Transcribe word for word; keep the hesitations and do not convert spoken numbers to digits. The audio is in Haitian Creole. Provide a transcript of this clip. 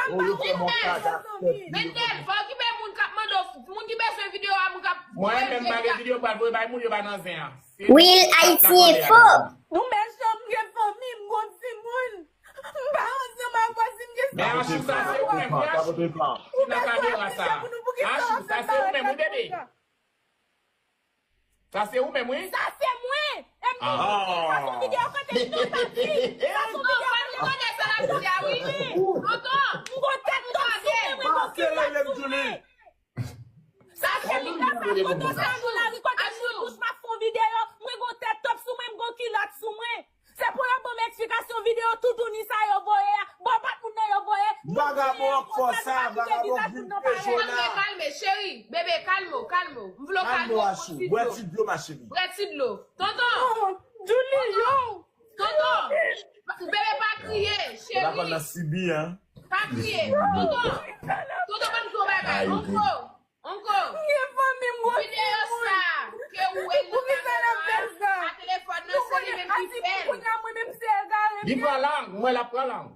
Oh, yo fè montaj ak tèt li. Mendel, fò okipe moun k ap mande w, moun ki bezwen videyo a, moun k ap Mwen menm m pa gen videyo pral voye bay moun yo pa nan zen an. Real Haitien fò. Nou mechan, m gen fanmi, m gon timoun. M pa ansanm avè si m gen Men Achou, sa se ou menm, wi, Achou. Ki nan kamera sa. Achou, sa se ou menm, wi, bebe. Sa se ou menm, wi. Sa se mwen. E m gon videyo kote m nan pati. Sa se yon videyo kote m nan pati. M gon tèt top sou mwen, mwen gon kilòt sou mwen. Sa se li ka sa kote sa nou lari kote nou bouch m ap fè yon videyo, mwen gon tèt top sou mwen, m gon kilòt sou mwen. Se pou yo ban m eksplikasyon videyo toutouni sa yo voye a. Bon, bat moun nan yo voye. Vagabon an fò sa, vagabon vin peche w la. Kalme, kalme, cheri, bebe, kalme w, kalme w. M vle w kalme w, pran ti dlo. Bwè ti dlo, ma cheri. Bwè ti dlo. Tonton. Julie, yo. Tonton. Bebe, pa kriye, cheri. Vagabon nan sibi, hein. Pa kriye. Tonton. Tonton, ban m di w yon bagay. Onko. Onko. M gen fanmi, m gon videyo sa ke ou wè nan kamera a telefòn nan, se li menm ki fè l. Mwen menm se egare. Li pran lang, mwen l ap pran lang.